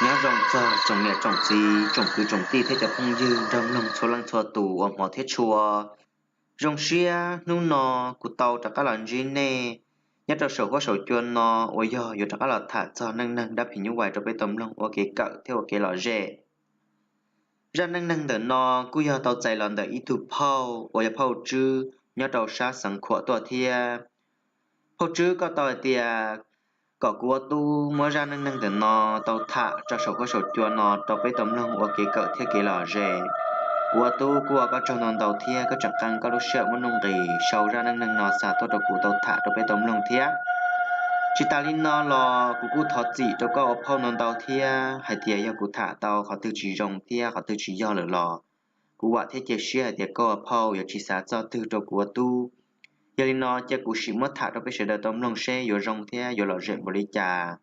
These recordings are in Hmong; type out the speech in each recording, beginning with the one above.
Nyob zoo txog tsoom niam tsoom txiv, tsoom kwv tsoom tij thiab cov phooj ywg nrog mloog txhua leej txhua tus uas hmov thiab tshua. Zoo siab hnub no kuv tau rov qab los ntsib nej nyob rau saum huab saum cua no uas yog yuav rov qab los tham txog neej neeg dab phim nyuj vais rau peb tau mloog ua kev kawm thiab ua kev lom zem. Zaj neej neeg ntawm no kuj yog tau txais los ntawm ib tug phauj uas yog phauj Tswb nyob rau sab Xeev Khuam tuaj thiab. Phauj Tswb, koj tau hais tias kom kuv ua tub muab zaj neej neeg ntawm no tau tham rau saum huab saum cua no rau peb tau mloog ua kev kawm thiab kev lom zem. Kuv ua tub kuj ua koj tsaug ntau ntau thiab koj tseem qee koj lub sij hawm muaj nuj nqis sau zaj neej neeg no xa tuaj rau kuv tau tham rau peb tau mloog thiab. Tsis tas li no los kuv kuj thov txim rau koj ua phauj ntau ntau thiab hais tias yog kuv tham tau qhov twg tsis zoo thiab qhov twg tsis yog lawm los kuv vam thiab cia siab hais tias koj ua phauj yuav tsis xav txog twg rau kuv ua tub. Yog li no cia kuv sim muab tham rau peb sawv daws tau mloog seb yuav zoo thiab yuav lom zem npaum li cas.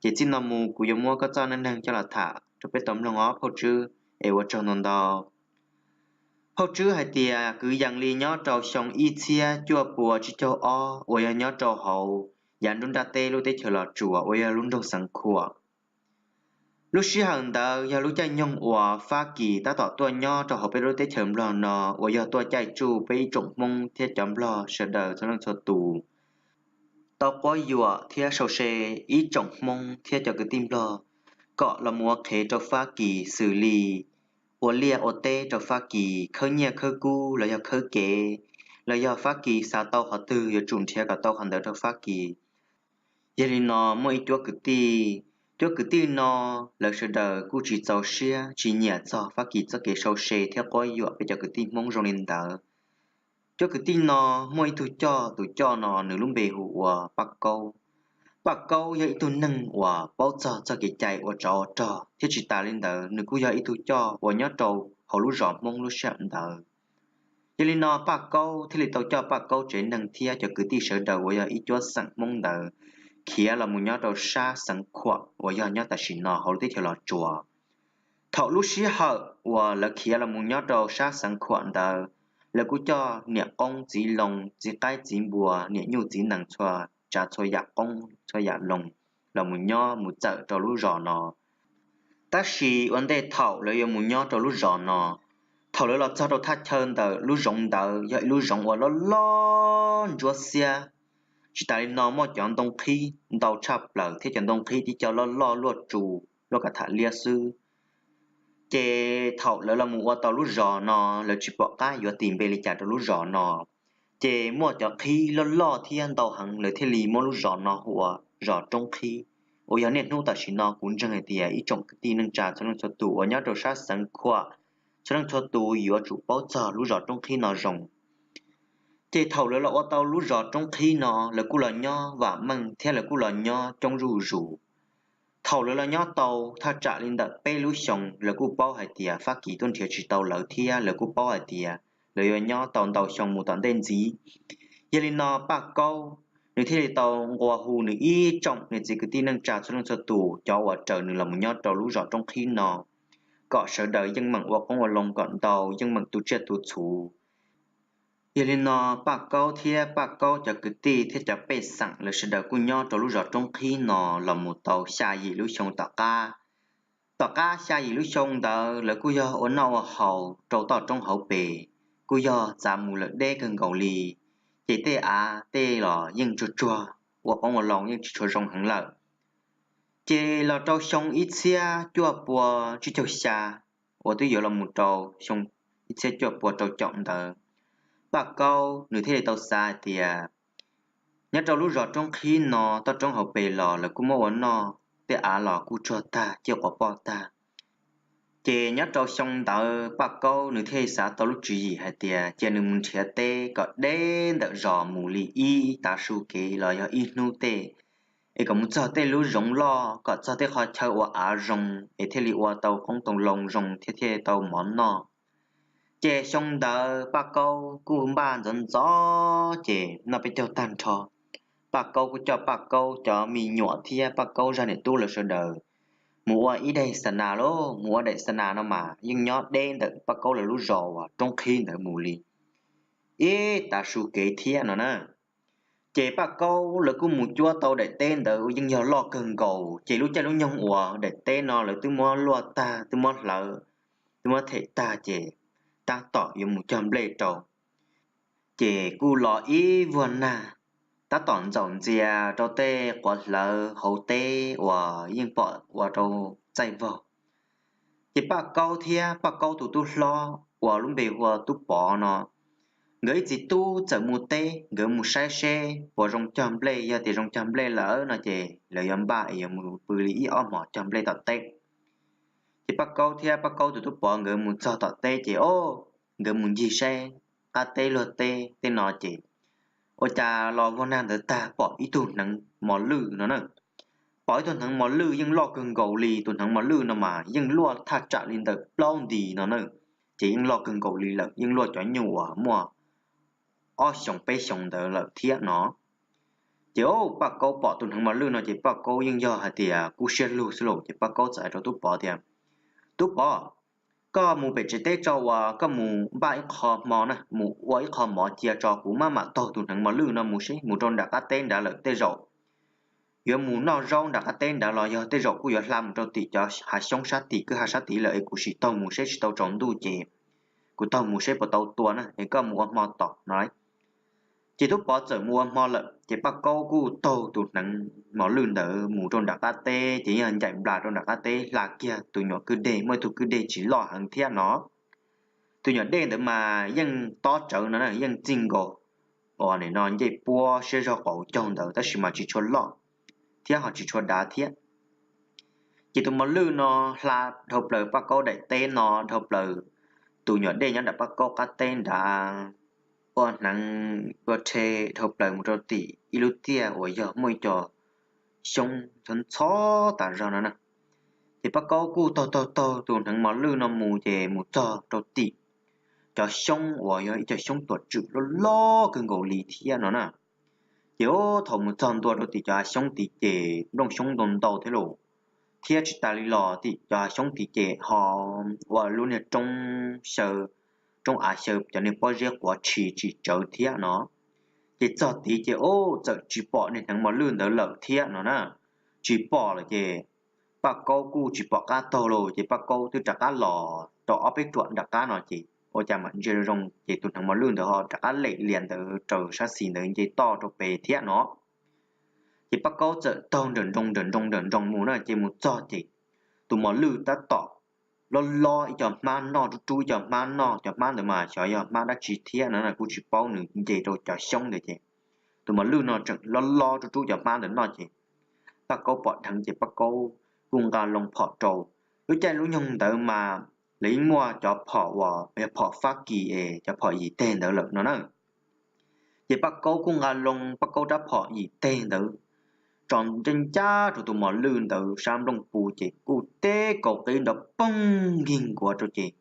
Ces txij no mus kuv yuav muab koj txoj neej neeg coj los tham rau peb tau mloog os phauj Tswb, es ua tsaug ntau ntau. Phauj Tswb hais tias kwv yees li nyob rau xyoo ib txhiab cuaj pua tsib caug ob uas yog nyob rau hauv yav nruab nrab teb lub teb chaws Los Tsuas uas yog lub nroog Xeev Khuam. Lub sij hawm ntawd yog lub caij nyoog uas Fab Kis tab tom tuaj nyob rau hauv peb lub teb chaws Nplog no uas yog tuaj caij tsuj peb ib tsoom Hmoob thiab cov Nplog sawv daws txhua leej txhua tus, tau quab yuam thiab sau se ib tsoom Hmoob thiab cov kwv tij Nplog kom los mus ua qhev rau Fab Kis xws li ua liaj ua teb rau Fab Kis, khawb nyiaj khawb kub los yog khawb kev, los yog Fab Kis xav tau qhov twg yuav tsum nrhiav kom tau qhov ntawd rau Fab Kis. Yog li no muaj ib cuab kwv tij, cuab kwv tij no lawv sawv daws kuj tsis txaus siab tsis nyiam txog Fab Kis txoj kev sau se thiab quab yuam peb cov kwv tij Hmoob zoo li ntawd. Cuab kwv tij no muaj ib tug coj, tus coj no nws lub npe hu ua Paj Kaub. Paj Kaub yog ib tug neeg uas paub txog txoj kev cai ua tsov ua rog thiab tsis tas li ntawd nws kuj yog ib tug coj uas nyob rau hauv lub zos Hmoob lub sij hawm ntawd. Yog li no Paj Kaub thiaj li tau coj Paj Kaub tsev neeg thiab cov kwv tij sawv daws uas yog ib cuab xeem Hmoob ntawd khiav los mus nyob rau sab Xeev Khuam uas yog nyob tam sim no hauv lub teb chaws Los Tsuas. Thaum lub sij hawm uas lawv khiav los mus nyob rau sab Xeev Khuam ntawd, lawv kuj coj niam qoob txiv loo, txiv qaib txiv npua, niam nyuj txiv nees txhua tsav txhua yam qoob txhua yam loo los mus nyob mus txawm rau lub zos no. Tab sis ua ntej thaum lawv yuav mus nyob rau lub zos no, thaum lawv los txog rau thaj chaw ntawm lub zoov ntawd yog ib lub zoov uas loj loj ntsuab xiab. Tsis tas li no muaj cov ntoo qhib ntau tshaj plaws thiab cov ntoo qhib tib co loj loj luaj tsu, luaj kav tham liab xwb. Ces thaum lawv los mus ua tau lub zos no, lawv tsis pom qab yuav tis npe li cas rau lub zos no. Ces muaj cov qhib loj loj thiab ntau heev, lawv thiaj li muab lub zos no hu ua zos Roob Qhib, uas yog niaj hnub tam sim no kuv ntseeg hais tias ib tsoom kwv tij neej tsa txhua leej txhua tus uas nyob rau sab Xeev Khuam txhua leej txhua tus yuav tsum paub txog lub zos Roob Qhib no zoo. Ces thaum lawv los ua tau lub zos Roob Qhib no, lawv kuj los nyob vam meej thiab lawv kuj los nyob coob zuj zus. Thaum lawv los nyob tau thaj tsam li ntawm peb lub xyoo, lawv kuj paub hais tias Fab Kis tuaj nrhiav tsis tau lawv thiab lawv kuj paub hais tias lawv yuav nyob tau ntau xyoo mus tom ntej ntxiv. Yog li no Paj Kaub nws thiaj li tau nqua hu nws ib tsoom niam txiv kwv tij neej tsa txhua leej txhua tus cov uas raws nws los mus nyob rau lub zos Roob Qhib no, kom sawv daws yeej meem ua qoob ua loo kom ntau, yeej meem tu tsiaj tu txhu. Yog li no Paj Kaub thiab Paj Kaub cov kwv tij thiab cov pej xeem lawv sawv daws kuj nyob rau lub zos Roob Qhib no los mus tau xya yim lub xyoo tom qab. Tom qab xya yim lub xyoo ntawd lawv kuj yog ua noj ua haus rau toj roob hauv pes, kuj yog txav mus lawm deb kawg nkaus li. Ces tej av tej los yeej tsuag tsuag, ua qoob ua loo yeej tsis tshua zoo heev lawm. Ces los rau xyoo ib txhiab cuaj pua tsib caug xya, uas twb yuav los mus rau xyoo ib txhiab cuaj pua rau caum ntawd, Paj Kaub nws thiaj li tau xav hais tias nyob rau lub zos Roob Qhib no toj roob hauv pes los lawv kuj muab ua noj, tej av los kuj tsuag tag, ciaj quas poj tag. Ces nyob rau xyoo ntawd Paj Kaub nws thiaj li xav tau lub tswv yim hais tias cia nws mus nrhiav teb kom deb ntawm zos mus li ib tav su kev los yog ib hnub tej, es kom mus txog tej lub zoov loj, kom txog tej qhov chaw uas av zoo, es thiaj li ua tau qoob tau loo zoo thiab thiaj tau mov noj. Ces xyoo ntawd Paj Kaub kuj npaj ntxov ntxov ces noj peb caug tag nrho, Paj Kaub kuj coj Paj Kaub cov me nyuam thiab Paj Kaub zaj niam tub lawv sawv daws mus ua ib daim xa nas lauj, mus ua daim xa nas no mas yeej nyob deb ntawm Paj Kaub lawv lub zos uas Roob Qhib ntawd mus li ib tav su kev thiab no na. Ces Paj Kaub lawv kuj mus cuab tau daim teb ntawd yeej yog loj kawg nkaus, ces lub caij lub nyoog uas daim teb no lawv twb muab luaj tag, twb muab hlawv, twb muab them tag, ces tab tom yuav mus cog nplej rau. Ces kuj los ib vuag nag, tab tom ntxaum ntxias rau tej quav hlawv hauv teb uas yeej pom ua rau txaij vog. Ces Paj Kaub thiab Paj Kaub tus tub hlob uas lub npe hu ua Tub Pov no, nkawd ib txiv tub txawm mus teb, nkawd mus saib seb puas zoo cog nplej, yog tias zoo cog nplej lawm no ces lawv yuav npaj es yuav mus pw li ib ob hmos cog nplej tom teb. Ces Paj Kaub thiab Paj Kaub tus tub Pov nkawd mus txog tom teb ces o, nkawd mus ncig saib qab teb luag teb tej no ces ua cas los vuag nag ntawd tag pom ib tug hneev mos lwj no na. Pom ib tug hneev mos lwj yeej loj kawg nkaus li, tus hneev mos lwj no mas yeej luaj thaj tsam li ntawm plaub nti no na, ces yeej loj kawg nkaus li lawm, yeej luaj cov nyuj uas muaj ob xyoos peb xyoos ntawd lawm thiab no. Ces o, Paj Kaub pom tus hneev mos lwj no ces Paj Kaub yeej yog hais tias kub siab lug xwb lauj, ces Paj Kaub txawm hais rau Tub Pov tias, Tub Pov, koj mus pem tsev teb tso uas koj mus npaj ib qho hmo na, mus ua ib qho mov cia tso, kuv maj mam taug tus hneev mos lwj no mus seb, mus rau nram qab teb nrad lawm tej zaum yuav mus noj zaub nram qab teb nrad los yog tej zaum kuj yuav hla mus rau tim cov hav xyoob sab tim kwj ha sab tid lawm es kuv sim taug mus seb, tsis tau tsaus ntuj ces kuv taug mus seb puas tau tua na, es koj mus ua hmo tos no. Ces Tub Pov txawm mus ua hmo lawm ces Paj Kaub kuj taug tus hneev mos lwj ntawd mus rau nram qab teb, ces yog ncaim nplas rau nram qab teb hla kiag tus nyuam kwj deg, muaj ib tug kwj deg tsis loj heev thiab no. Tus nyuam dej ntawd mas yeej tob tsawv no na, yeej txij nkaus uas nim no ncej puab siab zog qaum caug ntawd tab sis mas tsis tshua loj thiab ho tsis tshua dav thiab. Ces tus mos lwj no hla dhau plaws Paj Kaub daim teb no, dhau plaws tus nyuam dej nyob nram Paj Kaub qab teb nrad, ua hneev ua rhe dhau plaws mus rau tim ib lub tiaj uas yog muaj ib co xyoob ntxhov ntxhov tas zog no na. Ces Paj Kaub kuj taug taug taug tus hneev mos lwj no mus ces mus txog rau tim cov xyoob uas yog ib co xyoob tuam tswm loj loj kawg nkaus li thiab no na. Ces thaum mus txog ntua rau tim cov hav xyoob tid ces nplooj xyoob ntau ntau thiab lauj, thiab tsis tas li los tim cov hav xyoob tid ces ho ua lub niag roob xyaw, roob av xyaw cov niag pob zeb quav tshis tsim tsawv thiab no. Ces txog tid ces o, txawm tsis pom niag hneev mos lwj ntawd lawm thiab no na. Tsis pom lawm ces Paj Kaub kuj tsis pom qab taug lauj, ces Paj Kaub twb rov qab los rau ob peb ruam nram qab no ces ua cas mam ntsia zoo ces tus hneev mos lwj ntawd ho rov qab lem lias ntawd raws sab xis ntawd nce toj rau pem thiab no. Ces Paj Kaub txawm taug nrawm nroos nrawm nroos nrawm nroos mus na, ces mus txog ces tus mos lwj tab tom loj loj ib co hmab noj, rub rub ib co hmab noj, cov hmab ntawd mas xyov yog hmab dab tsi thiab no na, kuj tsis paub, nws nce rau cov xyoob ntawd ces tus mos lwj no tseem loj loj rub rub cov hmab ntawd noj ces Paj Kaub pom dheev ces Paj Kaub kuj nqa loo phom rau. Lub caij lub nyoog ntawd mas lawv yeej muaj cov phom uas yog phom Fab Kis es cov phom yim teg ntawd lawm no na. Ces Paj Kaub kuj nqa loo Paj Kaub rab phom yim teg ntawd tso ncaj ncaj rau tus mos lwj ntawd sab nplooj pus ces kuj teb kaus qib nrov poog nkig nkuav rau ces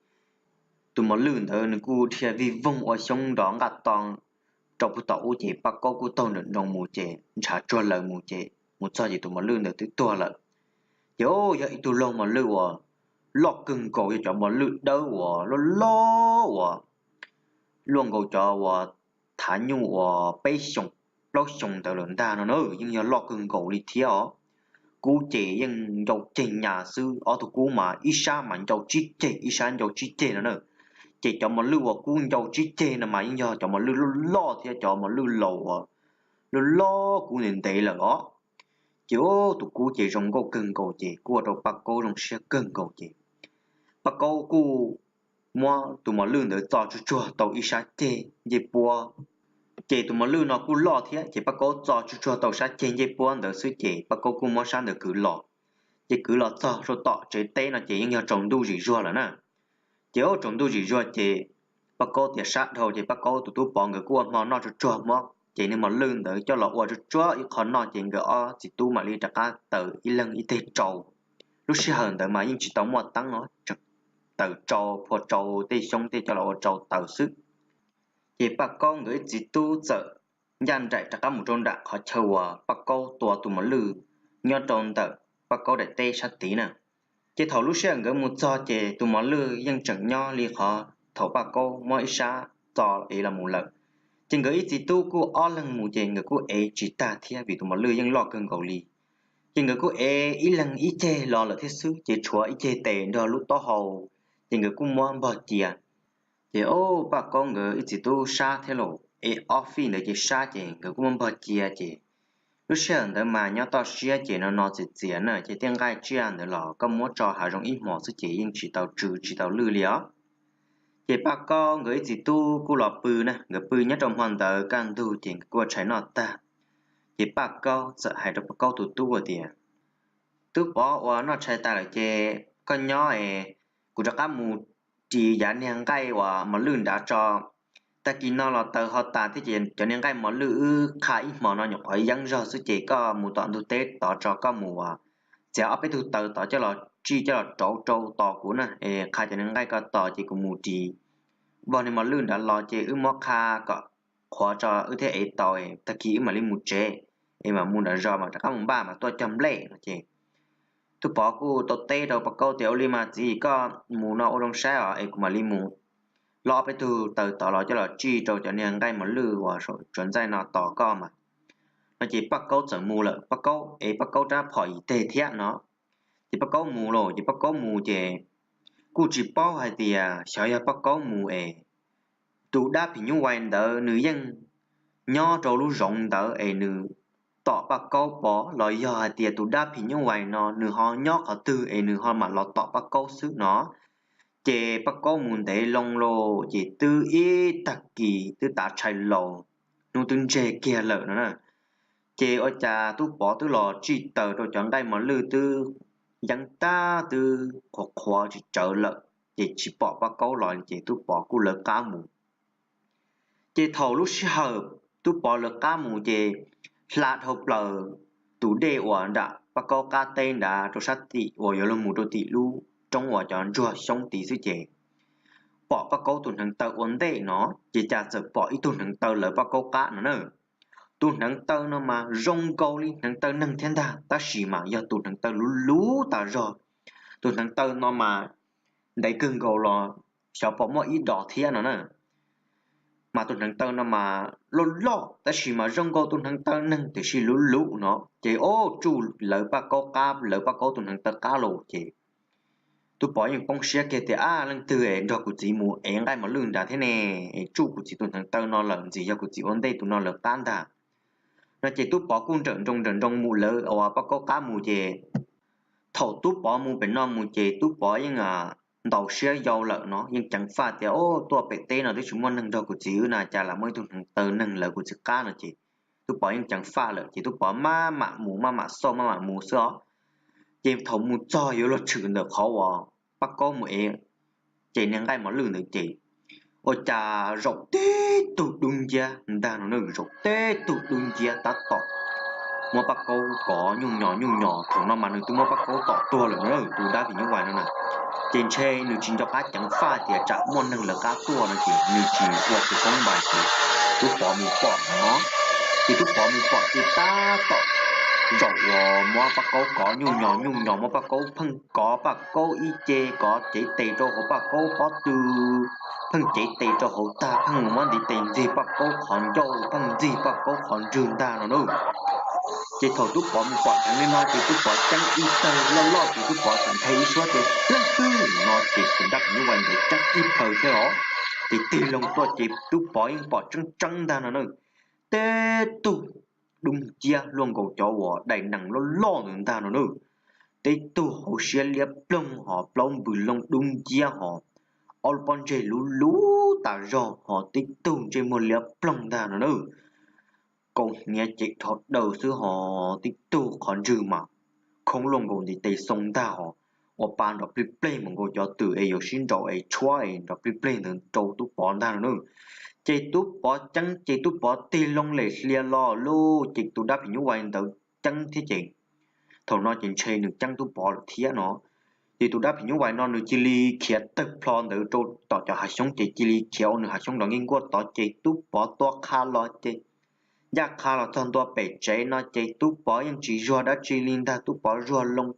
tus mos lwj ntawd nws kuj dhia vij voog ua xyoob nrov nqaj to rau puag tom ub ces Paj Kaub kuj taug nrawm nroos mus ces ntshav tsuag lawm mus ces mus txog ces tus mos lwj ntawd twb tuag lawm. Ces yog ib tug laug mos lwj uas loj kawg nkaus, yog cov mos lwj dawb uas loj loj uas luaj nkaus cov uas thav nyuj uas peb xyoos plaub xyoos ntawd lawm ntag no na, yeej yog loj kawg nkaus li thiab os. Kub ces yeej ncau ceg nyas xwb, ob tug kub mas ib sab mas ncau tsib ceg, ib sab ncau tsib ceg no na. Ces cov mos lwj uas kub ncau tsib ceg no mas yeej yog cov mos lwj loj loj thiab cov mos lwj laus uas loj loj kub ntev ntev lawm os. Ces tus kub ces zoo nkauj kawg nkaus ces kuj ua rau Paj Kaub zoo siab kawg nkaus ces Paj Kaub kuj muab tus mos lwj ntawd txo tsuj tsuag tau ib sab ceg ncej puab. Ces tus mos lwj no kuj loj thiab ces Paj Kaub txo tsuj tsuag tau sab ceg ncej puab ntawd xwb ces Paj Kaub kuj muab sab ntawd kwv los. Ces kwv los txog rau tom tsev teb no ces yeej yog tsaus ntuj zim zuag lawm na. Ces tsaus ntuj zim zuag ces Paj Kaub tias sab dhau ces Paj Kaub tus tub Pov nkawd kuj ua hmo noj tsuj tsuag muab ces niag mos lwj ntawd coj los ua tsuj tsuag ib qho noj ces nkawd ob txiv tub mam li rov qab taws ib leeg ib teg tsau. Lub sij hawm ntawd mas yeej tsis tau muaj teeb os, tseem taws tsau, phua tsau tej xyoob tej coj los ua tsau taws xwb. Ces Paj Kaub nkawd ib txiv tub txawm ncaj nraim rov qab mus rau nram qhov chaw uas Paj Kaub tua tus mos lwj nyob rau ntawm Paj Kaub daim teb sab tid na. Ces thaum lub sij hawm nkawd mus txog ces tus mos lwj yeej tseem nyob li qhov thaum Paj Kaub muab ib sab txo ev los mus lawm. Ces nkawd ib txiv tub kuj ob leeg mus ces nkawd kuj ev tsis tag thiab vim tus mos lwj yeej loj kawg nkaus li. Ces nkawd kuj ev ib leeg ib ceg los lawm thiab xwb, ces tshuav ib ceg tes nrog lub taub hau, ces nkawd kuj muab npog cia. Ces o, Paj Kaub nkawd ib txiv tub sab thiab los ev ob fij ntawd ces sab ces nkawd kuj muab npog cia ces lub sij hawm ntawd mas nyob toj siab ces no no txias txias na, ces tej nqaij tsiaj ntawd los koj muab tso hav zoov ib hmos xwb ces yeej tsis tau tsw tsis tau lwj li os. Ces Paj Kaub nkawd ib txiv tub kuj los pw na, nkawd pw nyob rau hmo ntawd kaj ntug ces nkawd kuj ua tshais noj tag. Ces Paj Kaub txawm hais rau Paj Kaub tus tub tias, Tub Pov, ua noj tshais tas lawm ces koj nyob es kuv rov qab mus ris yav niag nqaij uas mos lwj nrad tso. Tag kis no los taws ho tas thiab ces cov niag nqaij mos lwj wb qha ib hmos no nyuam qhuav yeeb zog xwb ces koj mus tom ntug teb tod tso, koj mus txiav ob peb tug taws tod coj los tsij coj los rauv rau tos kuv na, es qha cov niag nqaij ko tos ces kuv mus ris vog niag mos lwj nrad los ces wb muab qha kom qhuav tso wb thiaj ev tau, tag kis wb mam li mus tsev, es mam mus nram zos mas rov qab mus npaj mas tuaj cog nplej no ces Tub Pov kuj tau teb rau Paj Kaub tias, Ua li mas txiv, koj mus no ua zoo saib os, es kuv mam li mus lov peb tug taws tod los coj los tsij rau cov niag nqaij mos lwj uas saum tsuav ntxaij no tos koj mas. No ces Paj Kaub txawm mus lawm, Paj Kaub ev Paj Kaub rab phom yim teg thiab no. Ces Paj Kaub mus lawm, ces Paj Kaub mus ces kuj tsis paub hais tias xyov yog Paj Kaub mus es tus dab phim nyuj vais ntawd nws yeej nyob rau lub zoov ntawd es nws tom Paj Kaub pom los yog hais tias tus dab phim nyuj vais no nws ho nyob qhov twg es nws ho mam los tom Paj Kaub xwb no. Ces Paj Kaub mus ntev loo lawm ces twb ib tag kis twb tav tshais laus, hnub twb ntseg kiag lawm no na. Ces ua cas Tub Pov twb los tsij taws rau cov nqaij mos lwj twb yeeb tag twb qhuav qhuav tsis tsawv lawm, ces tsis pom Paj Kaub los ces Tub Pov kuj lawv qab mus. Ces thaum lub sij hawm Tub Pov lawv qab mus ces hla dhau plaws tus dej uas nram Paj Kaub qab teb nrad rau sab tim uas yuav luag mus rau tim lub roob uas cov ntsuag xyoob tid xwb ces pom Paj Kaub tus hneev taw ua ntej no, ces cas txawm pom ib tug hneev taw lawv Paj Kaub qab no na. Tus hneev taw no mas zoo nkaus li hneev taw neeg thiab ntag, tab sis mas yog tus hneev taw luv luv tas zog. Tus hneev taw no mas ntev kawg nkaus los xyov pom muaj ib dos thiab no na. Mas tus hneev taw no mas loj loj tab sis mas zoo nkaus tus hneev taw neeg tiam sis luv luv no, ces o, tsuj lawv Paj Kaub qab, lawv Paj Kaub tus hneev taw qab los ces Tub Pov yeej poob siab kiag tias, Ab, leej twg es nrog kuv txiv mus ev nqaij mos lwj nrad thiab ne, es tsuj kuv txiv tus hneev taw no lawm, ntxim yog kuv txiv ua ntej tus no lawv qab ntag. No ces Tub Pov kuj nrawm nroos nrawm nroos mus lawv uas Paj Kaub qab mus ces thaum Tub Pov mus pem no mus ces Tub Pov yeej ntaus siab yau lawm no, yeej ceev faj tias, O, tuaj pem teb no twb tsis muaj neeg nrog kuv txiv wb na, cas lam muaj ib tug hneev taw neeg lawv kuv txiv qab no ces Tub Pov yeej ceev faj lawm ces Tub Pov maj mam mus maj mam xauj maj mam mus xwb os. Ces thaum mus txog yuav luag tshwm ntawm qhov uas Paj Kaub mus ev ces niag nqaij mos lwj ntawd ces ua cas zaum tib tug dub nciab ntag no na, zaum tib tug dub nciab tab tom muab Paj Kaub kov nyuj nyos nyuj nyos. Thaum no mas nws twb muab Paj Kaub tom tuag lawm na, tus dab phim nyuj vais no na. Ces ntshe nws tsis nco qab ceev faj tias tsam muaj neeg lawv qab tuaj no ces nws tsis ua khawv koob npas ces Tub Pov mus pom no. Ces Tub Pov mus pom ces tab tom zaum uas muab Paj Kaub kov nyuj nyos nyuj nyos, muab Paj Kaub pheej kov Paj Kaub ib ce, kov cev tes rau hauv Paj Kaub pob tw, pheej cev tes rau hauv tag, pheej mus muab ntiv tes ntxig Paj Kaub qhov ncauj, pheej ntxig Paj Kaub qhov ntswg ntag no na. Ces thaum Tub Pov mus pom dheev li no ces Tub Pov ceeb ib tawg loj loj ces Tub Pov txawm nthe ib suab tias, Leej twg? No ces tus dab phim nyuj vais ntawd ceeb ib plhaw thiab los. Ces tig loo tuaj ces Tub Pov yeej pom tseeb tseeb ntag no na. Tib tug dub nciab luaj nkaus cov uas daim nees loj loj ntawd ntag no na. Tib tug hauv siab liab ploog hos plaub npws loo dub nciab hos ob lub pob ntseg luv luv tas zog hos tib tug ntsej muag liab ploog ntag no na. Kaus hniav ces dhov daws xwb hos tib tug qhov ntswg mas khoob luaj nkaus ntiv tes xoo ntag hos ua pa nrov plig pleg mus nkaus cov twm es yuav sib nraus es tshuab es nrov plig pleg ntawd rau Tub Pov ntag no na. Ces Tub Pov ceeb ces Tub Pov tig loo lem hlias los lauj, ces tus dab phim nyuj vais ntawd ceeb thiab ces thaum no ces ntshe nws ceeb Tub Pov lawm thiab no. Ces tus dab phim nyuj vais no nws cia li khiav tawg plho ntawd rau tom cov hav xyoob ces cia li khiav ua nws hav xyoob nrov nkij nkuaj tod ces Tub Pov tua qha los ces ncaj qha los txog ntua pem tsev no ces Tub Pov yeej tsis zuag dab tsi li ntag, Tub Pov zuag loo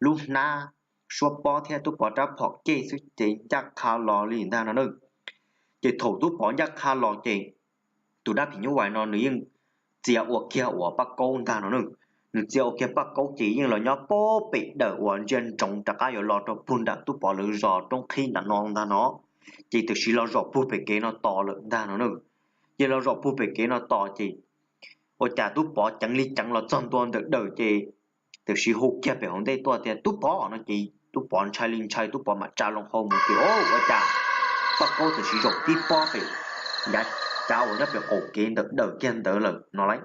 lub hnab suab pob thiab Tub Pov rab phom kej xwb ces ncaj qha los li ntag no na. Ces thaum Tub Pov ncaj qha los ces tus dab phim nyuj vais no nws yeej txia ua kiag uas Paj Kaub ntag no na. Nws txia ua kiag Paj Kaub ces yeej los nyob pem dawm uas ntsia ntsoov rov qab yuav los rau puag nram Tub Pov lawv zos roob qhib nram no ntag no. Ces tam sim los zaum puag pem kev no tos lawm ntag no na. Ces los zaum puag pem kev no tos ces ua cas Tub Pov ceev li ceev los txog ntua ntawm dawm ces tam sim hu kiag pem hauv ntej tuaj tias, Tub Pov no ces Tub Pov ntshai li ntshai, Tub Pov mam tsa loo hau mus ces ua cas Paj Kaub tam sim zaum tib pob pem yav cav uas nyob pem qaum kev ntawm dawm kiag ntawd lawm no lauj.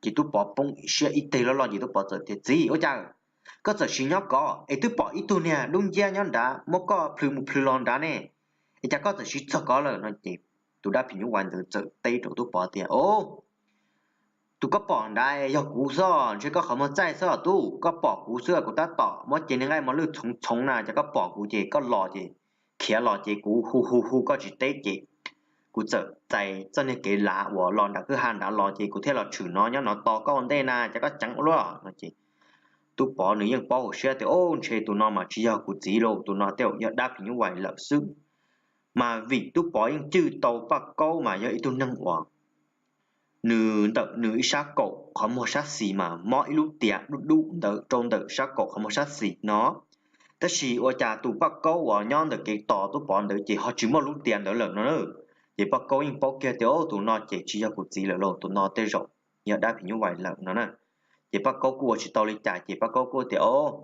Ces Tub Pov poob siab ib teg loj loj ces Tub Pov txawm tias, Txiv, ua cas koj txawm sim nyob kod es twb pom ib tug niag dub nciab nyob nrad muab koj plhws mus plhws los nrad ne, es cas koj txawm sim txog kod lawm no ces tus dab phim nyuj vais ntawd txawm teb rau Tub Pov tias, Tus koj pom nrad yog kuv xwb, ntshe koj qhov muag txaij xwb os tub, koj pom kuv xwb, kuv tab tom muab cev niag nqaij mos lwj txhoov txhoov na, ces koj pom kuv ces koj los ces khiav los ces kuv hu hu hu koj tsis teb ces kuv txawm txais txoj niag kev lav uas los nram kwj ha nrad los ces kuv thiaj los tshwm no nyob no tos koj ua ntej na, ces koj ceev ua luaj no ces Tub Pov nws yeej paub hauv siab tias, Ub, ntshe tus no mas tsis yog kuv txiv lauj, tus no tej zaum yog dab phim nyuj vais lawm xwb. Mas vim Tub Pov yeej cwj tau Paj Kaub mas yog ib tug neeg uas nws ntawm nws ib sab kaum qhov muag sab xis mas mob ib lub tias dub dub ntawd rau ntawm sab kaum qhov muag sab xis no. Tab sis ua cas tus Paj Kaub uas nyob ntawm kev tos Tub Pov ntawd ces ho tsis muaj lub tias ntawd lawm no na. Ces Paj Kaub yeej paub kiag tias, Ub, tus no ces tsis yog kuv txiv lawm lauj, tus no tej zaum yog dab phim nyuj vais lawm no na. Ces Paj Kaub kuj ua tsis tau li cas ces Paj Kaub kuj tias, Ub,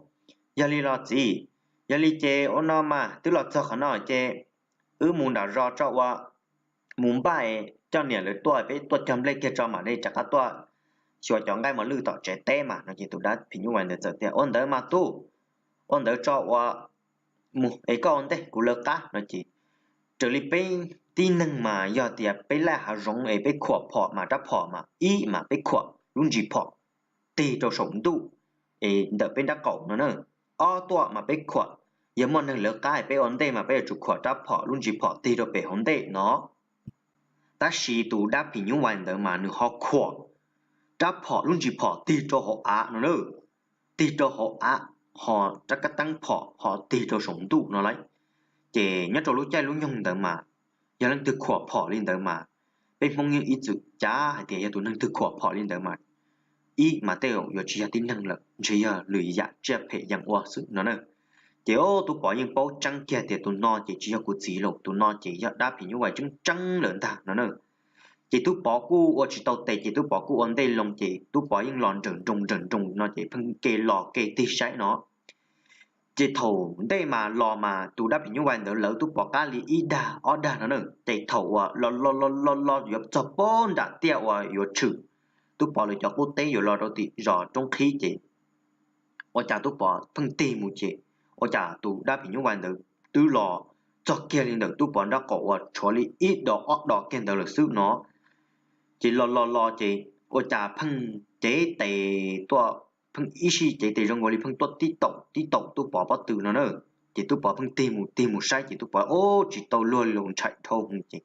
yog li los txiv, yog li ces ua no mas twb los txog qhov no ces wb mus nram zos tso ua, mus npaj coj niam lawv tuaj, peb tuaj cog nplej kiag tso mam li rov qab tuaj xyuas cov nqaij mos lwj tom tsev teb mas no ces tus dab phim nyuj vais ntawd txawm tias, Ua ntawd mas tub, ua ntawd tso ua, mus es koj ua ntej kuv lawv qab no ces raws li peb tib neeg mas yog tias peb laij hav zoov es peb khuam phom mas rab phom mas ib mas peb khuam lub ntsis phom tig rau saum ntuj es ntawm peb nrab qaum no na, ob tuaj mas peb khuam, yog muaj neeg lawv qab peb ua ntej mas peb yuav tsum khuam rab phom lub ntsis phom tig rau pem hauv ntej no. Tab sis tus dab phim nyuj vais ntawd mas nws ho khuam rab phom lub ntsis phom tig rau hauv av no na, tig rau hauv av, ho rab kab teeb phom ho tig rau saum ntuj no lauj. Ces nyob rau lub caij lub nyoog ntawd mas yog leej twg khuam phom li ntawd mas peb Hmoob yeej ib txwm cav hais tias yog tus neeg twg khuam phom li ntawd mas ib mas tej zaum yuav tsis yog tib neeg lawm, ntshe yog lwm yam tsiaj phem yees ua xwb no na. Ces Tub Pov yeej paub tseeb kiag tias tus no ces tsis yog kuv txiv lawm, tus no ces yog dab phim nyuj vais tseeb tseeb lawm ntag no na. Ces Tub Pov kuj ua tsis tau tes ces Tub Pov kuj ua ntej loo ces Tub Pov yeej los nrawm nroos nrawm nroos no ces pheej ke los ke tig saib no. Ces thaum ntej mas los mas tus dab phim nyuj vais ntawd lawv Tub Pov qab li ib dag ob dag no na, ces thaum uas los los los los los yuav txog pem nram tiaj uas yuav tshwm Tub Pov lawv cov qub teb yuav los rau tim zos roob qhib ces ua cas Tub Pov pheej tig mus ces ua cas tus dab phim nyuj vais ntawd twb los txog kiag li ntawm Tub Pov nrab qaum uas tshuav li ib dos ob dos kiag ntawd lawm xwb no. Ces los los los ces ua cas pheej cev tes tuaj, pheej ib sij cev tes zoo nkaus li pheej tuaj tib taum tib taum Tub Pov pob tw no na. Ces Tub Pov pheej tig mus tig mus saib ces Tub Pov ub tsis tau luag li los ntshai dhau hwv ces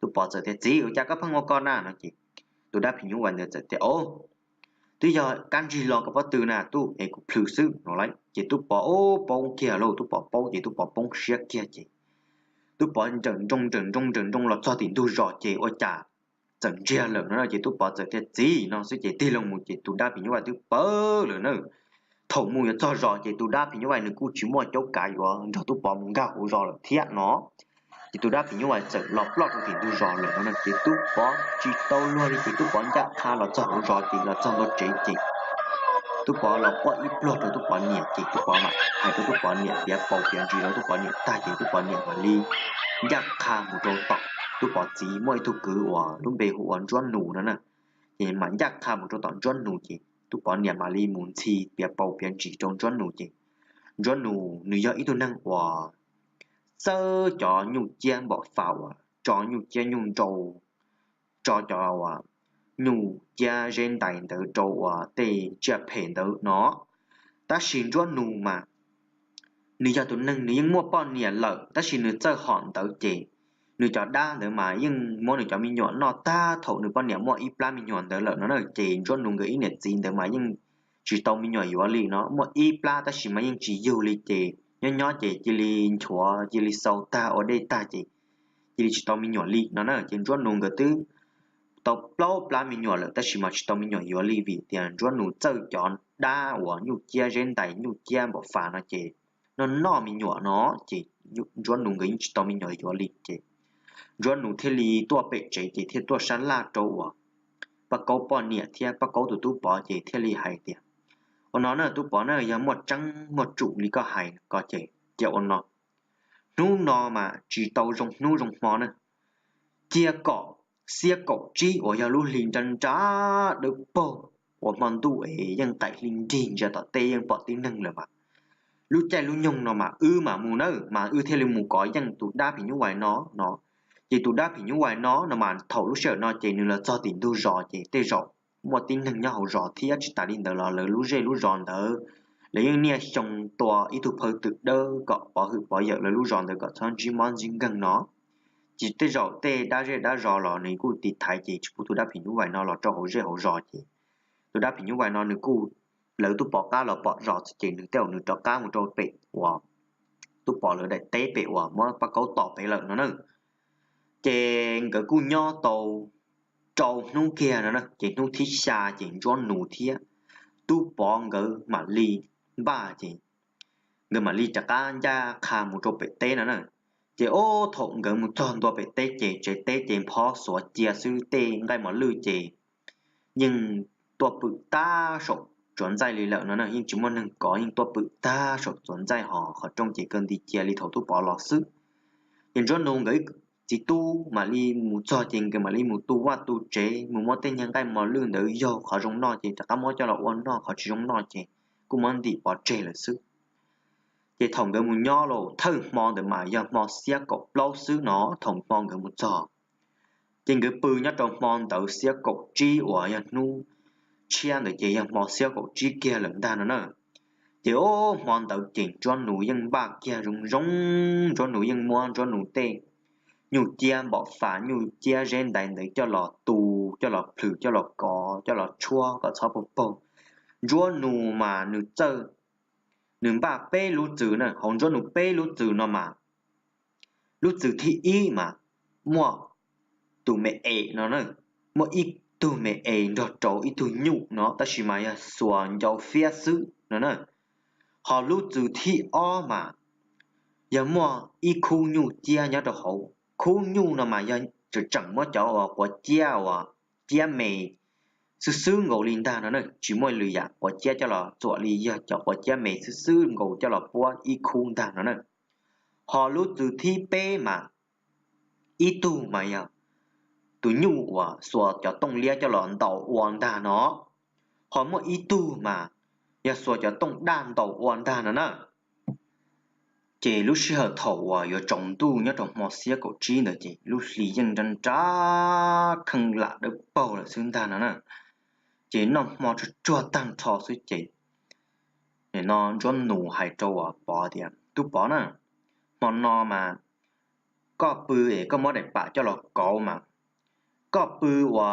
Tub Pov txawm tias, Txiv, ua cas koj pheej ua ko na no ces tus dab phim nyuj vais ntawd txawm tias, Ob, twb yog kab ntsig lo koj pob tw na tub, es kuv plhws xwb no lauj. Ces Tub Pov ub poob kiag lauj, Tub Pov paub ces Tub Pov poob siab kiag ces Tub Pov nrawm nroos nrawm nroos nrawm nroos los txog tim ntug zos ces ua cas txawm ntsiag lawm no ces Tub Pov txawm tias, Txiv no xwb ces tig loo mus ces tus dab phim nyuj vais twb pawv lawm na. Thaum mus yuav txog zos ces tus dab phim nyuj vais nws kuj tsis muaj caub kav yuav nrog Tub Pov mus nkag hauv zos lawm thiab no. Ces tus dab phim nyuj vais txawm los ploj rau tim ntug zos lawm no ces Tub Pov tsis tau luag li ces Tub Pov ncaj qha los txog hauv zos ces los txog ntua tsev ces Tub Pov los quaj ib pluag rau Tub Pov niam ces Tub Pov mam hais rau Tub Pov niam piav paus piav ntsis rau Tub Pov niam tag ces Tub Pov niam mam li ncaj qha mus rau tom Tub Pov txiv muaj ib tug kwv uas lub npe hu ua Ntsuab Nus no na. Ces mam ncaj qha mus rau tom Ntsuab Nus ces Tub Pov niam mam li mus ntxhi piav paus piav ntsis rau Ntsuab Nus ces Ntsuab Nus nws yog ib tug neeg uas txawb cov nyuj ciab npam fas uas tso nyuj ciab nyuj nrau, tso cov uas nyuj ciab zeb ntais ntawd rau uas tej tsiaj phem ntawd no. Tab sis Ntsuab Nus mas nws yog tus neeg nws yeej muaj poj niam lawm tab sis nws txawj hom ntawd ces nws cov dab ntawd mas yeej muab nws cov me nyuam noj tag thaum nws poj niam muaj ib plab me nyuam ntawd lawm no na. Ces Ntsuab Nus nkawd ib niam txiv ntawd mas yeej tsis tau me nyuam yuav li no, muaj ib plab tab sis mas yeej tsis yug li ces nyob nyob ces cia li nchuav cia li xau tag ua dej tag ces cia li tsis tau me nyuam li no na. Ces Ntsuab Nus nkawd twb tau plaub plab me nyuam lawm tab sis mas tsis tau me nyuam yuav li vim tias Ntsuab Nus txawj cov dab uas nyuj ciab zeb ntais nyuj ciab npaum fas no ces noj noj me nyuam no ces Ntsuab Nus nkawd yeej tsis tau me nyuam yuav li ces Ntsuab Nus thiaj li tuaj pem tsev ces thiaj tuaj sab laj rau uas Paj Kaub poj niam thiab Paj Kaub tus tub Pov ces thiaj li hais tias, ua no na tub Pov na, yog muaj tseeb muaj tsum li koj hais ko ces cia ua no, hnub no mas tsis tau zoo hnub zoo hmo na, cia kom xiab kaum tsib uas yog lub hli nra nra dawb paug uas hmo ntuj es yeej qaim hli nrig ntsia tom tej yeej pom tib neeg lawm mas lub caij lub nyoog no mas wb mam mus nawb, mas wb thiaj li mus kov yeej tus dab phim nyuj vais no no. Ces tus dab phim nyuj vais no no mas thaum lub sij hawm no ces nws los txog tim ntug zos ces tej zaum muaj tib neeg nyob hauv zos thiab tsis tas li ntawd los lawv lub zej lub zos ntawd lawv yeej niaj xyoo tua ib tug phaw twm dawb kom pov hwm pov yawm lawv lub zos ntawd kom txhob ntsib mob ntsib nkeeg no. Ces tej zaum tej dab zej dab zos los nws kuj tiv thaiv ces tsis pub tus dab phim nyuj vais no los rau hauv zej hauv zos ces tus dab phim nyuj vais no nws kuj, lawv tub Pov qab los pom zos ces nws tej zaum nws rov qab mus rau pem uas tub Pov lawv daim teb pem uas muab Paj Kaub tom pem lawm no na. Ces nkawd kuj nyob tau rau hnub kiag no na ces hnub thib xya ces Ntsuab Nus thiab tub Pov nkawd mam li npaj ces nkawd mam li rov qab ncaj qha mus rau pem teb no na. Ces ob thaum nkawd mus txog ntua pem teb ces tsev teb ces nphob xuav cia xwb, tej nqaij mos lwj ces yeej tuaj pwm tag saum txuas ntxaij li lawm no na, yeej tsis muaj neeg kov, yeej tuaj pwm tag saum txuas ntxaij hos qhov rooj ces kaw nti cia li thaum tub Pov los xwb. Ces Ntsuab Nus nkawd txiv tub mam li mus txog ces nkawd mam li mus tu vaj tu tsev mus muab tej nyuag nqaij mos lwj ntawd yaug, qhov zoo noj ces rov qab muab coj los ua noj, qhov tsis zoo noj ces kuj muab ntim pov tseg lawm xwb. Ces thaum nkawd mus nyob los thawj hmo ntawd mas yog hmo xiab kaum plaub xwb no, thaum hmo nkawd mus txog ces nkawd pw nyob rau hmo ntawd xiab kaum tsib uas yog hnub tshiab ntawd ces yog hmo xiab kaum tsib kiag lawm ntag no na. Ces ob hmo ntawd ces Ntsuab Nus yeej npaj kiag zoo zoo, Ntsuab Nus yeej muab Ntsuab Nus tej nyuj ciab npaum fas nyuj ciab zeb ntais ntawd coj los tu, coj los plhws, coj los kov, coj los tshuab kom txhob paug paug. Ntsuab Nus mas nws txawj, nws npaj peb lub txwm na, hauv Ntsuab Nus peb lub txwm no mas lub txwm thib ib mas muaj tus me es no na, muaj ib tug me es nrog rau ib tug nyuj no tab sis mas yog xuas ncau fiab xwb no na. Hos lub txwm thib ob mas yog muaj ib khub nyuj ciab nyob rau hauv, khub nyuj no mas yog tseem tseem muab cov uas quav ciab uas ciab me xwb xwb nkaus li ntag no na, tsis muaj lwm yam quav ciab coj los txuam li, yog cov quav ciab me xwb xwb nkaus coj los puab ib khub ntag no na. Hos lub txwm thib peb mas ib tug mas yog tus nyuj uas xuas cov tooj liab coj los ntaus ua ntag no, hos muaj ib tug mas yog xuas cov tooj daj ntaus ua ntag no na. Ces lub sij hawm thaum uas yuav tsaus ntuj nyob rau hmo xiab kaum tsib ntawd ces lub hli yeej nrab nrab kheej lam dawb paug lawm xwb ntag no na. Ces noj hmo tsuag tsuag tag nrho xwb ces nim no Ntsuab Nus hais rau uas Pov tias, tub Pov na, hmo no mas koj pw es koj muab daim pam coj los kauv mas koj pw ua,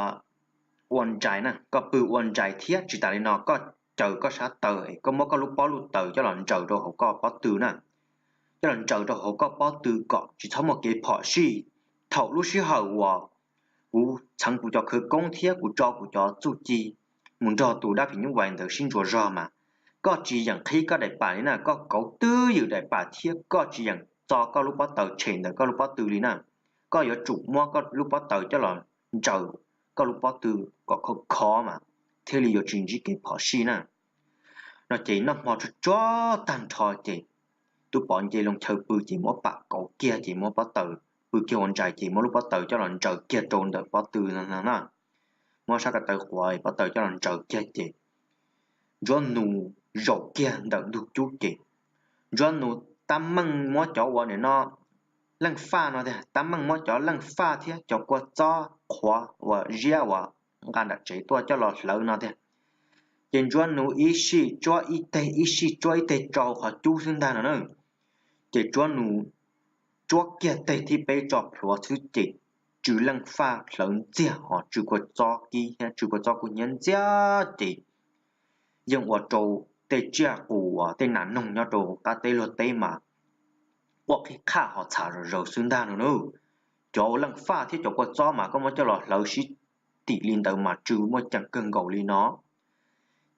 ua ntsais na, koj pw ua ntsais thiab tsis tas li no koj caws koj sab taw es koj muab koj lub pob lub taws coj los ntsaws rau hauv koj pob tw na, coj los ntsaws rau hauv koj pob tw kom tsis txhob muaj kev phom sij. Thaum lub sij hawm uas kuv txheev kuv cov khawv koob thiab kuv tso kuv cov txuj ci mus nrog tus dab phim nyuj vais ntawd sib ntsuas zog mas koj tsis yeem qhib koj daim pam li na, koj kauv twb ywm daim pam thiab koj tsis yeem txo koj lub pob taws tshem ntawm koj lub pob tw li na. Koj yuav tsum muab koj lub pob taws coj los ntsaws koj lub pob tw kom khov khov mas thiaj li yuav tsis ntsib kev phom sij na. No ces noj hmo tsuag tsuag tag nrho ces tub Pov nce loo chaw pw ces muab pam kauv kiag ces muab pob taws, pw kiag ua ntsais ces muab lub pob taws coj los ntsaws kiag rau ntawm pob tw no na. Muab sab ko taw quav pob taws coj los ntsaws kiag ces Ntsuab Nus zaum kiag ntawm ntug cub ces Ntsuab Nus tab meeg muab cov uas nim no leej faj no tiag, tab meeg muab cov leej faj thiab cov kua txob qhuav uas ziab uas nqa nram tsev tuaj coj los hlawv no tiag. Ces Ntsuab Nus ib sij tsuab ib teg ib sij tsuab ib teg rau qhov cub xwb ntag no na. Ces Ntsuab Nus tsuab kiag teg thib peb tso plhuav xwb ces tsw leej faj hlawv ntxiag hos tsw kua txob kib thiab tsw kua txob kuj hnyiab ntxiag ces yeej ua rau tej tsiaj qus uas tej nas noog nyob rau qab teb luag teb mas quaj qhib qhaj hos txham zom zaws xwb ntag no na. Cov leej faj thiab cov kua txob mas koj muab coj los hlawv sib tim li ntawd mas tsw muaj ceem kawg nkaus li no.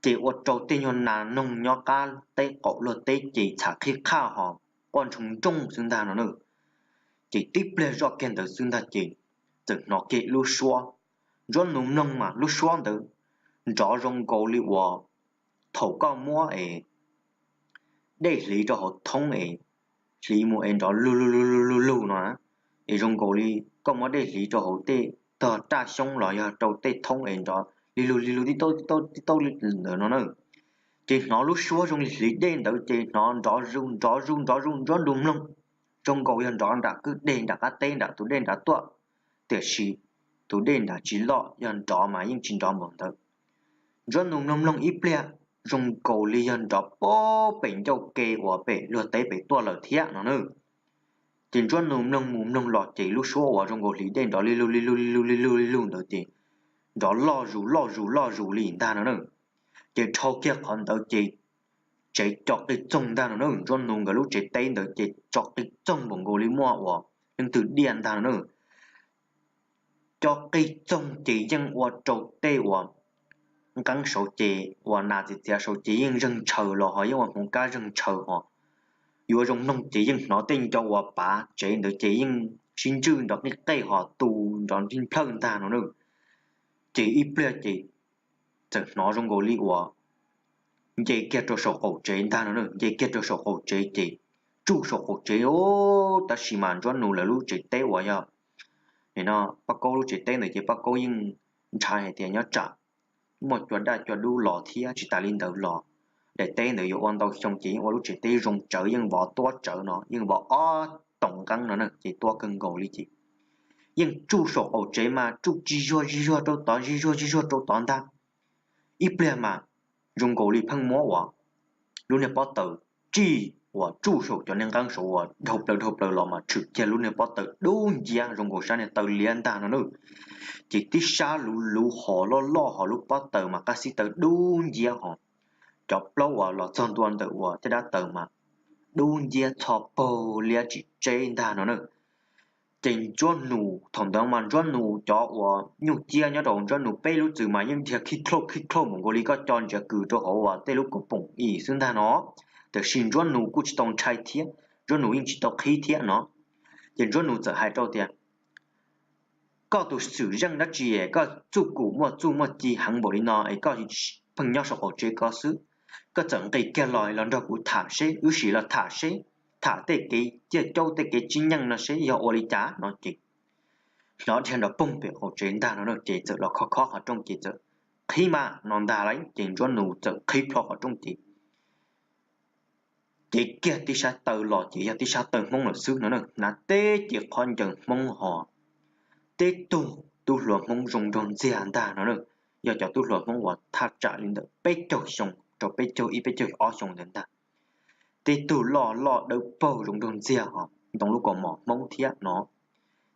Ces ua rau tej nyuag nas noog nyob qab teb qaum luag teb ces txham qhib qhaj hos quaj ntshoo nrooj xwb ntag no na. Ces tib pliag zoj kiag ntawd xwb ntag ces txawm hnov kiag lub suab. Ntsuab Nus mloog mas lub suab ntawd nrov zoo nkaus li uas thaum koj muab es dej hliv rau hauv thoob es hliv mus es nrov lug lug lug lug lug lug no, es zoo nkaus li koj muab dej hliv rau hauv tej tog raj xyoob los yog rau tej thoob es nrov li lug li lug tib taub tib taub tib taub li ntawd no na. Ces hnov lub suab zoo li hliv dej ntawd ces hnov nrov zuj nrov zuj nrov zuj, Ntsuab Nus mloog zoo nkaus yog nrov nram kwj deg nram qab teb nram tus dej nrad tuaj, tiam sis tus dej nrad tsis loj, yog nrov mas yeej tsis nrov npaum ntawd. Ntsuab Nus mloog mloog ib pliag zoo nkaus li yog nrov pem ncauj ke uas pem luag teb pem tuaj lawm thiab no na. Ces Ntsuab Nus mloog mus mloog los ces lub suab uas zoo nkaus hliv dej nrov li lug li lug li lug li lug li lug ntawd ces nrov loj zus loj zus loj zus li ntag no na. Ces dhau kiag qhov ntawd ces tsev co qig txoog ntag no na. Ntsuab Nus nkawd lub tsev teb ntawd ces co qig txoog npaum nkaus li muaj uas leej twg diaj ntag no na. Co qig txoog ces yeej ua rau tej uas nqeeb saud ces uas nas txiv txiav saud ces yeej zeeg ntshaw los ho yeej ua hmoov kab zeeg ntshaw ho yuav zoo mloog ces yeej hnov tej ncau uas pav tsev ntawd ces yeej sib ntswj nrov qij qej ho tu nrov nrig nplhawj ntag no na. Ces ib pliag ces txawm hnov zoo nkaus li uas nce kiag rau saum qaum tsev ntag no na. Nce kiag rau saum qaum tsev ces tsuj saum qaum tsev, tab sis mas Ntsuab Nus lawv lub tsev teb uas yog no Paj Kaub lub tsev teb ntawd ces Paj Kaub yeej ntshai hais tias nyob tsam muaj cua daj cua dub los thiab, tsis tas li ntawd los daim teb ntawd yuav ua ntau xyoo ces yeej ua lub tsev teb zoo tsawv, yeej vov tuab tsawv no, yeej vov ob toom nqeeb no na ces tuab kawg nkaus li ces yeej tsuj saum qaum tsev mas tsuj tsis zuag zig zuag rau tod zig zuag zig zuag rau tod ntag. Ib pliag mas zoo nkaus li pheej muab uas lub niag pob taws tsij uas tsuj saum cov niag nqeeb saud uas dhau plaws dhau plaws los mas tshwm kiag lub niag pob taws dub nciab zoo nkaus sab niag taw liab ntag no na. Ces tib sab luv luv ho loj loj ho lub pob taws mas qab xib taw dub nciab ho cov plaub uas los txog ntua ntawm uas tej dab taws mas dub nciab txho paug liab tsis tseb ntag no na. Ces Ntsuab Nus thaum ntawd mas Ntsuab Nus cov uas nyuj ciab nyob rau Ntsuab Nus peb lub txwm mas yeej dhia khib khlauj khib khlauj npaum nkaus li koj co ntsiav kws rau hauv uas tej lub kaus poom ib xwb ntag no. Tiam sis Ntsuab Nus kuj tsis tau ntshai thiab, Ntsuab Nus yeej tsis tau qhib thiab no. Ces Ntsuab Nus txawm hais rau tias, koj tus xwm zeej dab tsi es koj txuj kum muaj txuj muaj ci heev npaum li no es koj pheej nyob saum qaum tsev ko xwb? Koj txawm nqis kiag los los nrog kuv tham seb, wb sim los tham seb, tham tej kev ciaj caub tej kev tsis nyeej no seb yog ua li cas no ces hnov dhia nrov poog pem qaum tsev ntag no ces txawm los khob khob qhov rooj ces txawm qhib mas no ntag lauj. Ces Ntsuab Nus txawm qhib plho qhov rooj ces cev kiag tib sab taw los ces yog tib sab taw Hmoob lawm xwb no na. Hnav teb ces qhov ncaws Hmoob ho teb tug tub hluas Hmoob zoo nraug ntxiag ntag no na. Yog cov tub hluas Hmoob uas thaj tsam li ntawm peb caug xyoo rau peb caug ib peb caug ob xyoo ntawd ntag. Teb tug loj loj dawb paug zoo nraug ntxiag ho ntoo lub kaus mom Hmoob thiab no.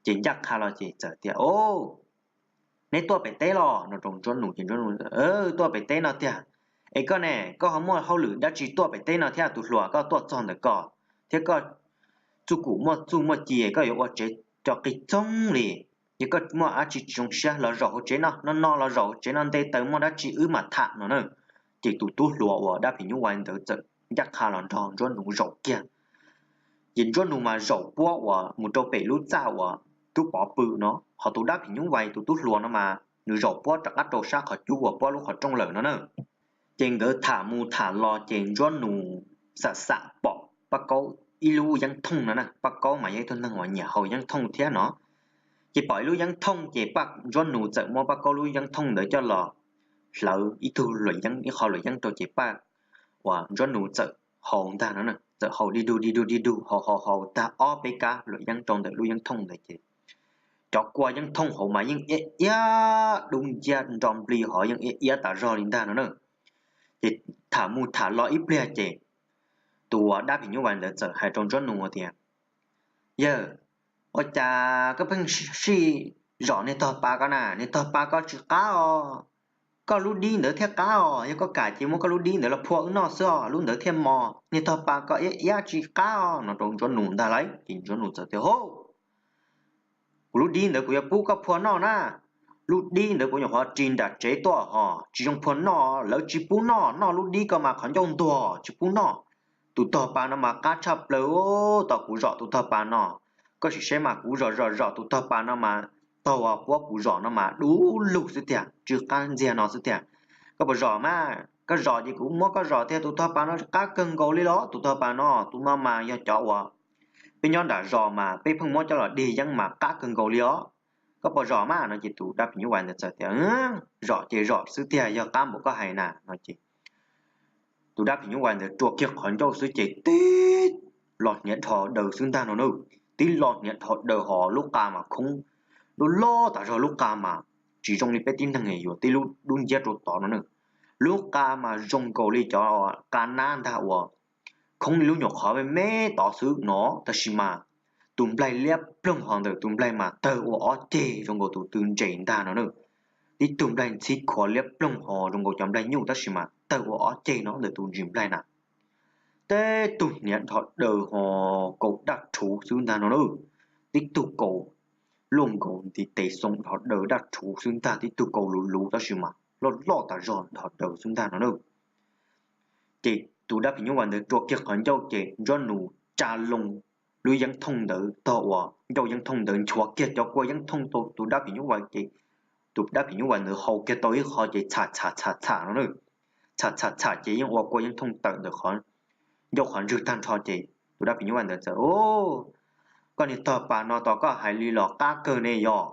Ces ncaj qha los ces txawm tias, o, neb tuaj pem teb los no rau Ntsuab Nus ces Ntsuab Nus, tuaj pem teb no tiag. Es koj ne, koj ho muaj hauj lwm dab tsi tuaj pem teb no thiab? Tus hluas koj tuaj txog ntawm ko thiab koj txuj kum muaj txuj muaj ci koj yuav ua tsev co qig txoog li. Yog koj muaj dab tsi tsis zoo siab los zaum hauv tsev no, no no los zaum hauv tsev no nte taws muaj dab tsi wb mam tham no na. Ces tus tub hluas uas dab phim nyuj vais ntawd txawm ncaj qha los nrog Ntsuab Nus zaum kiag. Ces Ntsuab Nus mas zaum puab uas mus rau pem lub txaj uas tub pov pw no, ho tus dab phim nyuj vais tus tub hluas no mas nws zaum puab rov qab rau sab qhov cub uas puab lub qhov rooj lawm no na. Ces nkawd tham mus tham los ces Ntsuab Nus xam xam pom Paj Kaub ib lub yeeb thooj no na. Paj Kaub mas yog ib tug neeg uas nyiam haus yeeb thooj thiab no. Ces pom ib lub yeeb thooj ces Ntsuab Nus txawm muab Paj Kaub lub yeeb thooj ntawd coj los hlawv ib tug luam yeeb, ib qho luam yeeb rau ces Paj, uas Ntsuab Nus txawm haus ntag no, txawm haus dig dug dig dug dig dug haus haus haus tag ob peb kab luam yeeb rau ntawm lub yeeb thooj ntawd ces cov kua yeeb thooj hauv mas yeej iab iab dub nciab nro nplig ho yeej iab iab tas zog li ntag no na. Ces tham mus tham los ib pliag ces tus uas dab phim nyuj vais ntawd txawm hais rau Ntsuab Nus tias, yawg, ua cas koj pheej sij zom niag tog pas ko na? Niag tog pas ko tsis qab os, koj lub dib ntawd thiaj qab os. Yog koj kam ces muab koj lub dib ntawd los phua wb noj xwb os, lub ntawd thiaj mos. Niag tog pas ko iab iab tsis qab os no rau Ntsuab Nus ntag lauj. Ces Ntsuab Nus txawm tias, hauj, kuv lub dib ntawd kuv yuav pub koj phua noj na. lub dib ntawd kuv nyuam qhuav ris nram tsev tuaj hos tsis zoo phua noj, lawv tsis pub noj, noj lub dib ko mas qhov ncauj ntuag tsis pub noj. Tus tog pas no mas qab tshaj plaws, tos kuv zom tus tog pas no. Koj sim saib mas kuv zom zom zom tus tog pas no mas, tog uas puab kuv zom no mas dub lug xwb tiag, tsw qab ntxiag no xwb tiag. Koj puas zom mas? Koj zom ces kuv muab koj zom tiag, tus tog pas no qab kawg nkaus li los. Tus tog pas no, tus no mas yog cov uas peb nyob nram zos mas peb pheej muab coj los dig yeeb mas qab kawg nkaus li os. Koj puas zom mas? No ces tus dab phim nyuj vais ntawd txawm tias, zom ces zom xwb tiag, yog qab npaum koj hais na. No ces tus dab phim nyuj vais ntawd rua kiag qhov ncauj xwb ces tib los hniav dhos daws xwb ntag no na. Tib los hniav dhos daws hos lub qa mas khoob loj loj tas zog, lub qa mas tsis zoo li peb tib neeg yuav tib lub dub nciab rau tod no na. Lub qa mas zoo nkaus li cov qa nab ntag uas khoob li lub nyuam qhov me me tod xwb no, tab sis mas tus nplaig liab ploog hos ntawm tus nplaig mas tawg ua ob ceg zoo nkaus tus tw ntses ntag no na. Tib tug nplaig ntxhib khuav liab ploog hos zoo nkaus cov nplaig nyuj tab sis mas tawg ua ob ceg no ntawm tus ntsis nplaig na. Teb tug hniav dhos daws hos kaus daj rhuv xwb ntag no na. Tib tug kaus luaj nkaus ntiv tes xoo dhos daws daj rhuv xwb ntag, tib tug kaus luv luv tab sis mas loj loj tas zog dhos daws xwb ntag no na. Ces tus dab phim nyuj vais ntawd rua kiag qhov ncauj ces Ntsuab Nus tsa loo lub yeeb thooj ntawd, tog uas ncauj yeeb thooj ntawd nchuav kiag cov kua yeeb thooj rau tus dab phim nyuj vais ces tus dab phim nyuj vais ntawd haus kiag tau ib qho ces txham txham txham txham no na. Txham txham txham ces yeej ua kua yeeb thooj tawm ntawm ncauj qhov ntswg tag nrho ces tus dab phim nyuj vais ntawd txawm, Koj niag tog pas no, tos koj hais li los qab kawg ne yog,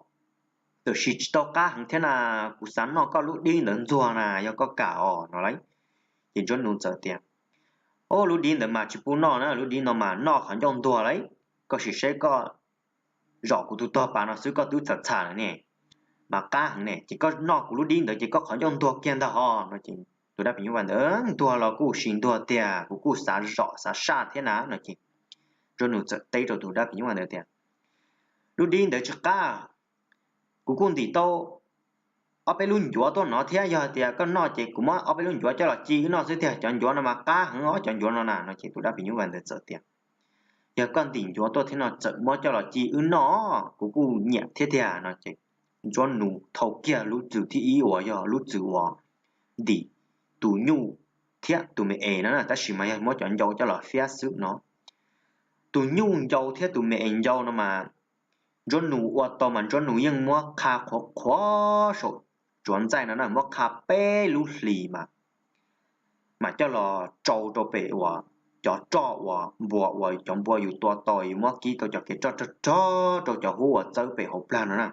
tab sis tsis tau qab heev thiab na, kuv xav noj koj lub dib ntawd ntxuag na, yog koj kam os no lauj. Ces Ntsuab Nus txawm tias, Ob, lub dib ntawd mas tsis pub noj na, lub dib no mas noj qhov ncauj ntuag lauj. Koj sim saib, koj zom kuv tus tog pas no xwb koj twb txham txham lawm ne, mas qab heev ne, ces koj noj kuv lub dib ntawd ces koj qhov ncauj ntuag kiag ntag hos no ces tus dab phim nyuj vais ntawd, Ntuag los kuj sim ntuag tiag, kuv kuj xav zom xav saj thiab na no ces Ntsuab Nus txawm teb rau tus dab phim nyuj vais ntawd tias, Lub dib ntawd tsis qab, kuv kuj ntim tau ob peb lub ncuav tuaj no thiab, yog hais tias koj noj ces kuv muab ob peb lub ncuav coj los ci wb noj xwb tiag, cov ncuav no mas qab heev os, cov ncuav no na no ces tus dab phim nyuj vais ntawd txawm tias, Yog koj ntim ncuav tuaj thiab no txawm muab coj los ci wb noj, kuv kuj nyiam thiab tiag no ces Ntsuab Nus thau kiag lub txwm thib ib uas yog lub txwm uas ntim tus nyuj thiab tus me es no na, tab sis mas yog muab cov ncau coj los fiab xwb no. Tus nyuj ncau thiab tus me es ncau no mas Ntsuab Nus ua tau mas Ntsuab Nus yeej muab qha qhuav qhuav saum tsuav ntxaij no na, muab qha peb lub hlis mas, mas coj los tsau rau pem uas cov roj uas npua uas cov npua yus tua tau yus muab kib tau cov kev roj rog rog rau cov hub uas txawb pem hauv plag no na.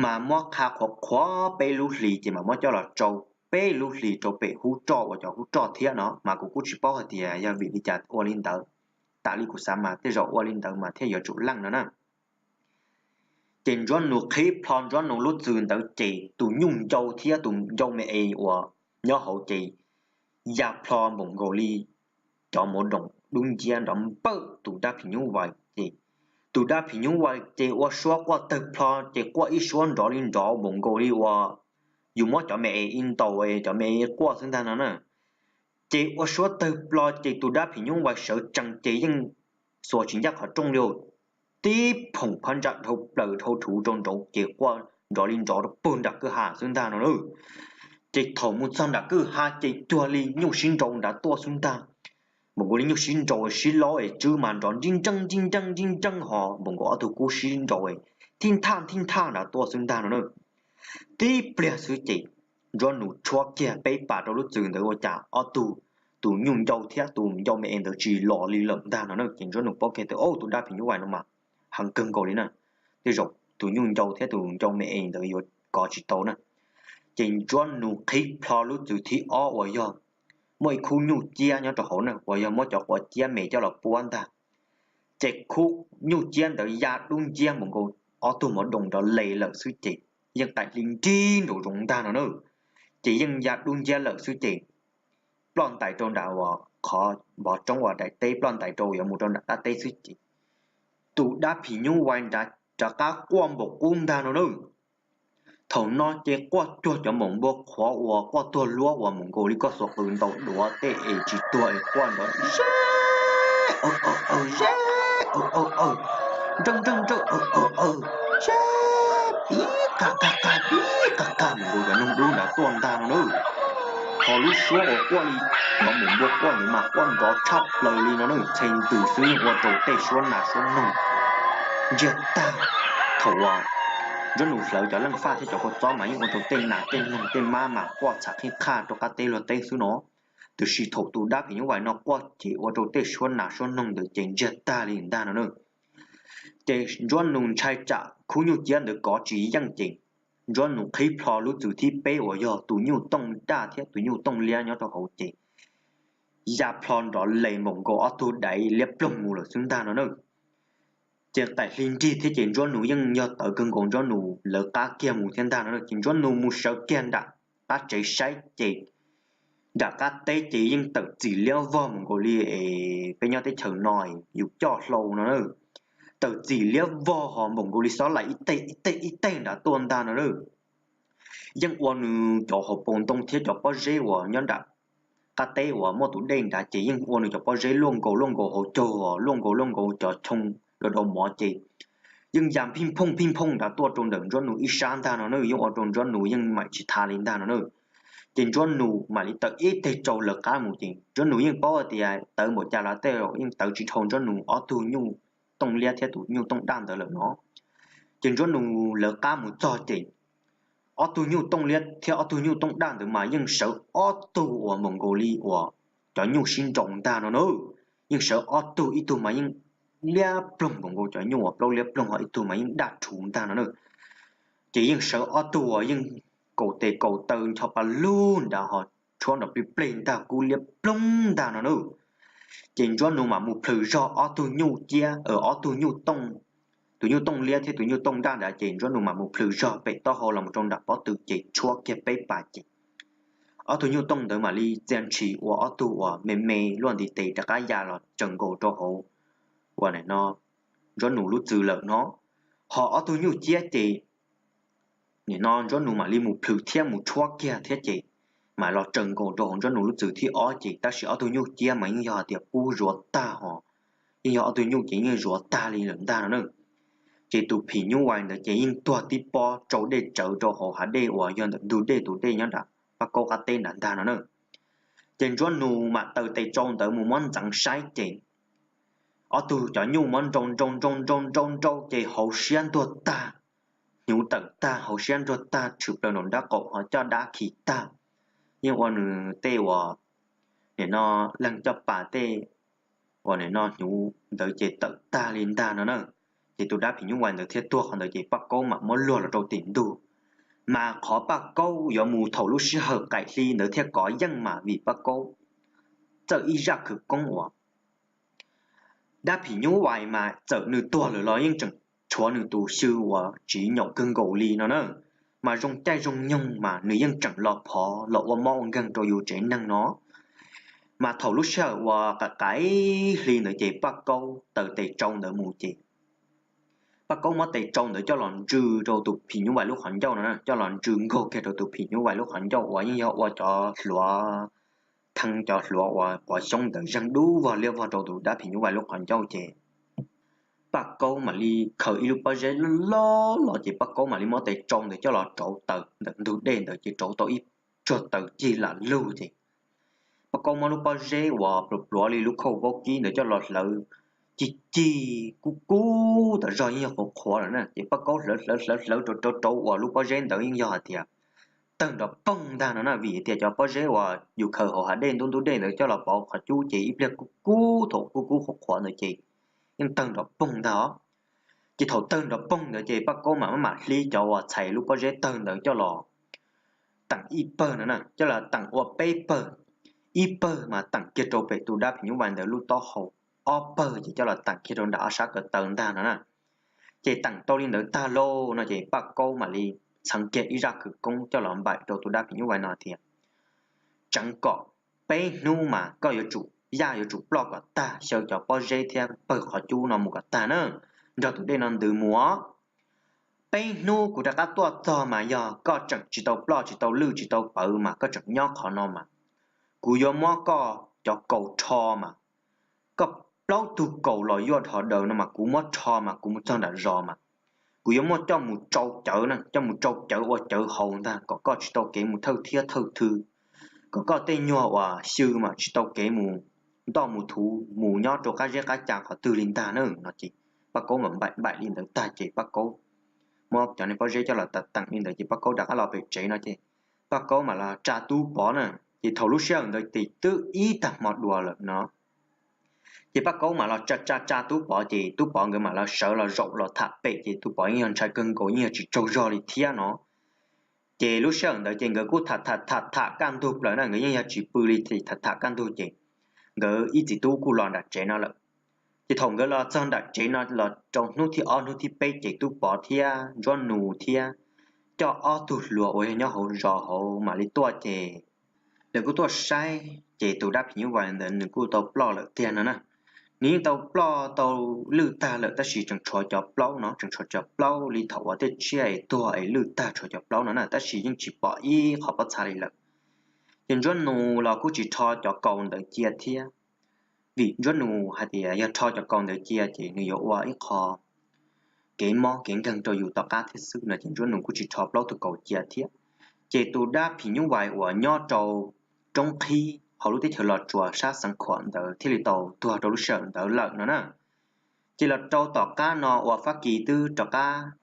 Mas muab qha qhuav qhuav peb lub hlis ces mas muab coj los tsau peb lub hlis rau pem hub roj uas cov hub roj thiab no, mas kuv kuj tsis paub hais tias yog vim li cas ua li ntawd. Tam li kuv xav mas tej zaum ua li ntawd mas thiaj yuav tsum leej no na. Ces Ntsuab Nus qhib plho Ntsuab Nus lub txwm ntawd ces tus nyuj ncau thiab tus ncau me es uas nyob hauv ces ya plho npaum nkaus li cov mov doom dub nciab nrov npawj tus dab phim nyuj vais ces tus dab phim nyuj vais ces ua suab quaj tawg plho ces quaj ib suab nrov li nrov npaum nkaus li uas yus muab cov me es ib ntaus cov me es quaj xwb ntag no na. Ces ua suab tawg plho ces tus dab phim nyuj vais sawv tsees ces yeej xuas tsis ncaj qhov rooj li, tib phoom phab ntsa dhau plaws dhau rhuv rau nraud ces quaj nrov li nrov rau puag nram kwj ha xwb ntag no na. Ces thaum mus txog nram kwj ha ces cuag li nyuj sib nraus nrad tuaj xwb ntag. Npaum nkaus li nyuj sib nraus sib laub es tswb mas nrov nrib nreej nrib nreej nrib nreej hos npaum nkaus ob tug kub sib nraus thib nthaj thib nthaj nrad tuaj xwb ntag no na. Tib pliag xwb ces Ntsuab Nus tshuab kiag peb pas rau lub txwm ntawd ua cas ob tug, tus nyuj ncau thiab tus ncau me es ntawd tsis los li lawm ntag no na. Ces Ntsuab Nus paub kiag tias, Au, tus dab phim nyuj vais no mas heev kawg nkaus li na, tej zaum tus nyuj ncau thiab tus ncau me es ntawd yuav kov tsis tau na. Ces Ntsuab Nus qhib plho lub txwm thib ob uas yog muaj ib khub nyuj ciab nyob rau hauv na, uas yog muab cov quav ciab me coj los puab ntag. Ces khub nyuj ciab ntawd ya dub nciab npaum nkaus ob tug mov doom nrov les lawm xwb ces yeej qaim hli nrig nraum zoov ntag no na. Ces yeej ya dub nciab lawm xwb ces ploj ntais rau nram uas qhov npov roob uas daim teb ploj ntais rau yuav mus rau nram qab teb xwb ces tus dab phim nyuj vais nrad rov qab quaj npaum qub ntag no na. Thaum no ces quaj cuag cov maum npua qhuav uas quaj tuag luab uas mus nkaus li koj xuas qws ntaus duav tej es tsis tuag es quaj nrov ze, aw aw aw, ze, aw aw aw, nrawj nrawj nrawj, aw aw aw, ze, ib qag qag qag ib qag qag mus nkaus cov noog dub nrad tuaj ntag no na. Ho lub suab uas quaj li cov mus npua quaj ntawd mas quaj nrov tshaj plaws li no na, txhais ntws xwb yeej ua rau tej suab nas suab noog ntsiag tag. Thaum uas Ntsuab Nus hlawv cov leej faj thiab cov kua txob mas yeej ua rau tej nas tej noog tej mab mas quaj txham qhib qhaj rau qab teb luag teb xwb no. Tiam sis thaum tus dab phim nyuj vais no quaj ces ua rau tej suab nas suab noog ntawd ces ntsiag tag li ntag no na. Ces Ntsuab Nus ntshai tsam khub nyuj ciab ntawd kov tsis yeej ces Ntsuab Nus qhib plho lub txwm thib peb uas yog tus nyuj tooj daj thiab tus nyuj tooj liab nyob rau hauv ces ya plho nrov les npaum nkaus ob tug daiv liab ploog mus lawm xwb ntag no na. Ces qaim hli nrig thiab ces Ntsuab Nus yeej yog tawv kawg nkaus, Ntsuab Nus lawv qab kiag mus thiab ntag no na. Ces Ntsuab Nus mus sawv kiag nram qab tsev saib ces nram qab teb ces yeej tawm txim liab vog mus nkaus li es peb nyob teb chaws no yus coj hlau no na. Tawm txim liab vog ho npaum nkaus li xob laim ib teg ib teg ib teg nrad tuaj ntag no na. Yeej ua nws cov hauv paus ntoo thiab cov pob zeb uas nyob nram qab teb uas muaj tus dej nrad ces yeej ua nws cov pob zeb luaj nkaus luaj nkaus hauv caug, luaj nkaus luaj nkaus cov choo los rau mov ces yeej ya phij phooj phij phooj nrad tuaj rau ntawm Ntsuab Nus ib sab ntag no na, yeej ua rau Ntsuab Nus yeej mam tsis tha li ntag no na. Ces Ntsuab Nus mam li tawm ib teg tsau lawv qab mus ces Ntsuab Nus yeej paub tias tawv npaum cas los tej yeej tawv tsis dhau Ntsuab Nus ob tug nyuj tooj liab thiab tus nyuj tooj daj ntawd lawm no. Ces Ntsuab Nus lawv qab mus txog ces ob tug nyuj tooj liab thiab ob tug nyuj tooj daj ntawd mas yeej sawv ob tug uas npaum nkaus li uas cov nyuj sib nraus ntag no na. Yeej sawv ob tug, ib tug mas yeej liab ploog npaum nkaus cov nyuj uas plaub liab ploog, ho ib tug mas yeej daj rhuv ntag no na. Ces yeej sawv ob tug uas yeej kaum tes kaum taw ncho pa lug nrad ho tshuab nrov plig pleg ntag kub liab ploog ntag no na. Ces Ntsuab Nus mam mus plhws zog ob tug nyuj ciab, ob tug nyuj tooj, tus nyuj tooj liab thiab tus nyuj tooj daj nrad ces Ntsuab Nus mam mus plhws zog pem taub hau los rau nram pob tw ces tshuab kiag peb pas ces ob tug nyuj tooj ntawd mam li txia ntshis ua ob tug uas me me luaj ntiv tes rov qab ya los tsaws nkaus rau hauv uas no Ntsuab Nus lub txwm lawm no. Ho ob tug nyuj ciab ces nim no Ntsuab Nus mam li mus plhws thiab mus tshuab kiag thiab ces mam los tsaws nkaus rau hauv Ntsuab Nus lub txwm thib ob ces tab sis ob tug nyuj ciab mas yeej yog hais tias pub zuav tag ho, yeej yog ob tug nyuj ces yeej zuav tag li lawm ntag no na. Ces tus phim nyuj vais ntawd ces yeej tuag tib pob tsau dej tsawv rau hauv hav dej uas yog ntawm ntug dej tus dej nyob nram Paj Kaub qab teb nrad ntag no na. Ces Ntsuab Nus mam taws tes tsau ntawd mus muab ntxeev saib ces ob tug cov nyuj muab nrau nrau nrau nrau nrau nrau ces hauv siab ntuag tag, hnyuv tawm tag, hauv siab ntuag tag, tshwm plaws nraum nraub qaum ho caj dab khi tag. Yeej ua nws tej uas nim no leeg caj pas tej uas nim no hnyuv ntawd ces tawm tag li ntag no na. Ces tus dab phim nyuj vais ntawd thiaj tuag qhov ntawd ces Paj Kaub mam muab luag los rau tim ntug. Mas qhov Paj Kaub yuav mus thaum lub sij hawm qaim hli ntawd thiaj kov yeej mas vim Paj Kaub txawj ib zaj khawv koob uas dab phim nyuj vais mas txawm nws tuag lawm los yeej tseem tshuav nws tus xyw uas tsiv nyaum kawg nkaus li no na. Mas zoo caij zoo nyoog mas nws yeej tseem los phov los ua mob ua nkeeg rau yus tsev neeg no. Mas thaum lub sij hawm uas qaim qaim hli ntawd ces Paj Kaub taws tes tsau ntawd mus ces Paj Kaub muab tes tsau ntawd coj los ntsw rau tus phim nyuj vais lub qhov ncauj no, coj los ntsw nkaug kiag rau tus phim nyuj vais lub qhov ncauj uas yeej yog ua cov hluav, theej cov hluav uas quav xyoob ntawd zeeg dub vog liab vog rau tus dab phim nyuj vais lub qhov ncauj ces Paj Kaub mam li khaws ib lub pob zeb loj loj los ces Paj Kaub mam li muab tes tsau ntawd coj los rauv taws ntawm ntug dej ntawd ces rauv tau ib tsuag taws cig lam lug ces Paj Kaub muab lub pob zeb uas pluav pluav li lub khauj vaub kib ntawd coj los hlawv cig cig kub kub tas zog yeej yog qhuav qhuav lawm na ces Paj Kaub hlawv hlawv hlawv hlawv rau rau rau uas lub pob zeb ntawd yeej yog hais tias tawg nrov poog ntag no na, vim tias cov pob zeb uas yus khaws hauv hav dej ntub ntub dej ntawd coj los pauv qhov cub ces ib pliag kub kub thaum kub kub qhuav qhuav ntawd ces yeej tawg nrov poog ntag os. Ces thaum tawg nrov poog ntawd ces Paj Kaub mam maj mam hlib cov uas txhais lub pob zeb tawg ntawd coj los teem ib pawg no na, coj los teem ua peb pawg, ib pawg mas teem kiag rau pem tus dab phim nyuj vais ntawd lub taub hau, ob pawg ces coj los teem kiag rau nram ob sab ko taw ntag no na. Ces teem tau li ntawd tag lauj no ces Paj Kaub mam li txheev kiag ib zaj khawv koob coj los npaim rau tus dab phim nyuj vais no tias tseev kom peb hnub mas koj yuav tsum, yaj yuav tsum ploj kom tag, xyaw cov pob zeb thiab pawg qhov cub no mus kom tag na, nrog tus dej no ntws mus os. Peb hnub kuv rov qab tuaj txog mas yog koj tseem tsis tau ploj tsis tau lwj tsis tau pawv mas koj tseem nyob qhov no mas kuv yuav muab koj cov kaus rho mas, koj plaub tug kaus los yuaj dhos daws no mas kuv muab rho mas kuv mus txog nram zos mas kuv yuav muab coj mus tsau cawv na, coj mus tsau cawv ua cawv haus ntag, kom koj tsis tau kev mus thawj thiab thawj thw, kom koj tej nyuag uas xyw mas tsis tau kev mus ntoj mus thuv mus nyob rau qab zeb qab ca qhov twg li ntag na no ces Paj Kaub mam npaim npaim li ntawd tag ces Paj Kaub muab cov niag pob zeb coj los teem li ntawd ces Paj Kaub rov qab los pem tsev no ces Paj Kaub mam los tsa Tub Pov na. Ces thaum lub sij hawm ntawd ces twb ib tag hmo dua lawm no ces Paj Kaub mam los tsa tsa tsa Tub Pov ces Tub Pov nkawd mam los sawv los zaum los tham pem ces Tub Pov yeej yog ntshai kawg nkaus yeej yog tsis tsaug zog li thiab no. Ces lub sij hawm ntawd ces nkawd kuj tham tham tham tham kaj ntug plaws na, nkawd yeej yog tsis pw li tham tham kaj ntug ces nkawd ib txiv tub kuj los nram tsev no lawm. Ces thaum nkawd los txog nram tsev no los rau hnub thib ob hnub thib peb ces Tub Pov thiab Ntsuab Nus thiab coj ob tug hluas uas yog nyob hauv zos hauv mam li tuaj ces lawv kuj tuaj saib ces tus dab phim nyuj vais ntawd nws kuj tau ploj lawm tiag no na. Nws yeej tau ploj tau lwj tag lawm tab sis tseem tshuav cov plaub no, tseem tshuav cov plaub li thaum uas tej tsiaj es tuag es lwj tag tshuav cov plaub no na, tab sis yeej tsis pom ib qho pob txha li lawm. Ces Ntsuab Nus los kuj tsis rho cov kaus ntawd cia thiab, vim Ntsuab Nus hais tias yog rho cov kaus ntawd cia ces nws yuav ua ib qho kev mob kev nkeeg rau yus tom qab thiab xwb no ces Ntsuab Nus kuj tsis rho plaub tug kaus cia thiab. Ces tus dab phim nyuj vais uas nyob rau roob qhib hauv lub teb chaws Los Tsuas sab Xeev Khuam ntawd thiaj li tau tuag rau lub sij hawm ntawd lawm no na. Ces los rau tom qab no uas Fab Kis twb rov qab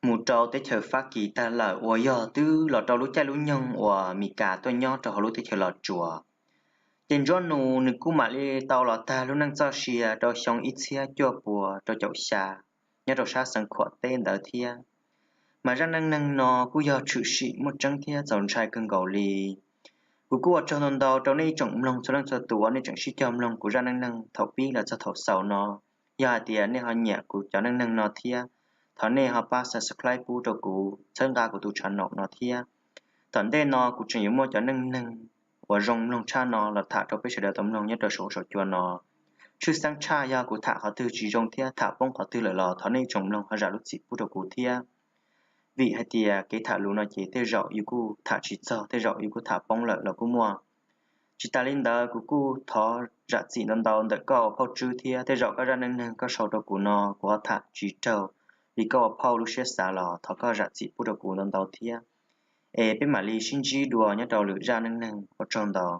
mus rau teb chaws Fab Kis tag lawm uas yog twb los rau lub caij lub nyoog uas Mis Kas tuaj nyob rau hauv lub teb chaws Los Tsuas, ces Ntsuab Nus nws kuj mam li tau los tag lub neej txoj sia rau xyoo ib txhiab cuaj puas rau caum xya nyob rau sab Xeev Khuam teb ntawd thiab. Mas zaj neej neeg no kuj yog tshwm sim muaj tseeb thiab txaus ntshai kawg nkaus li. Kuv kuj ua tsaug ntau ntau rau nej ib tsoom mloog txhua leej txhua tus uas nej tseem sib cog mloog kuv zaj neej neeg thaum pib los txog thaum xaus no. Yog hais tias nej ho nyiam kuv cov neej neeg no thiab, thov nej ho pab subscribe pub rau kuv, txhawb nqa kuv tus channel no thiab. Tom ntej no kuv tseem yuav muaj cov neej neeg uas zoo mloog tshaj no los tham rau peb sawv daws tau mloog nyob rau saum saum cua no. Tshwj xeeb tshaj yog kuv tham qhov twg tsis zoo thiab tham poob qhov twg lawm los thov nej ib tsoom mloog ho zam lub txim pub rau kuv thiab. Vim hais tias kev tham lus no ces tej zaum yus kuj tham tsis txog, tej zaum yus kuj tham poob lawm los kuj muaj. Tsis tas li ntawd kuv kuj thov zam txim ntau ntau ntawm koj ua phauj Tswb thiab, tej zaum koj zaj neej neeg koj sau rau kuv no kuv ho tham tsis raug li koj ua phauj lub siab xav los thov koj zam txim pub rau kuv ntau ntau thiab. Es peb mam li sib ntsib dua nyob rau lwm zaj neej neeg, ua tsaug ntau.